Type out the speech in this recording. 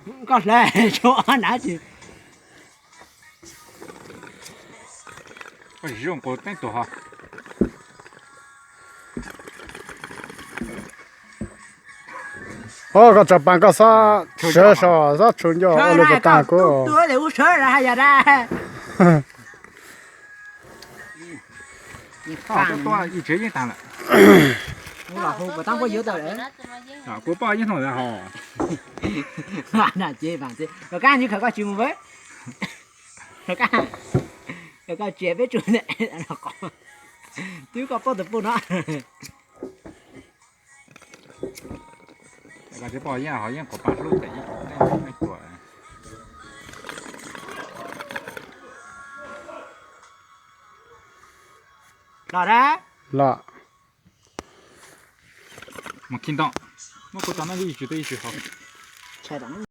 Koj hlawv tshuav ob nav tsis. Koj tsis zoo qus teeb tuag ho. Os, koj tsav pas koj xob sawv so, xob tshuav ncauj ua lus puas tag kuv. Tuag ua sawv hais yam dab. Kuv poj yeej hnub ntawd ho. Rov qab, rov qab tsis mus, rov qab, rov qab tsis peb tsuas twb koj poj tus poj no. Koj tsis pom yeej ho yeej quav pa hlub tes yeej quav teeb yeej tuaj. Los dab. Los. Mus khi ntoo, muab kuv cov no ib tsum teb ib tsum hauv.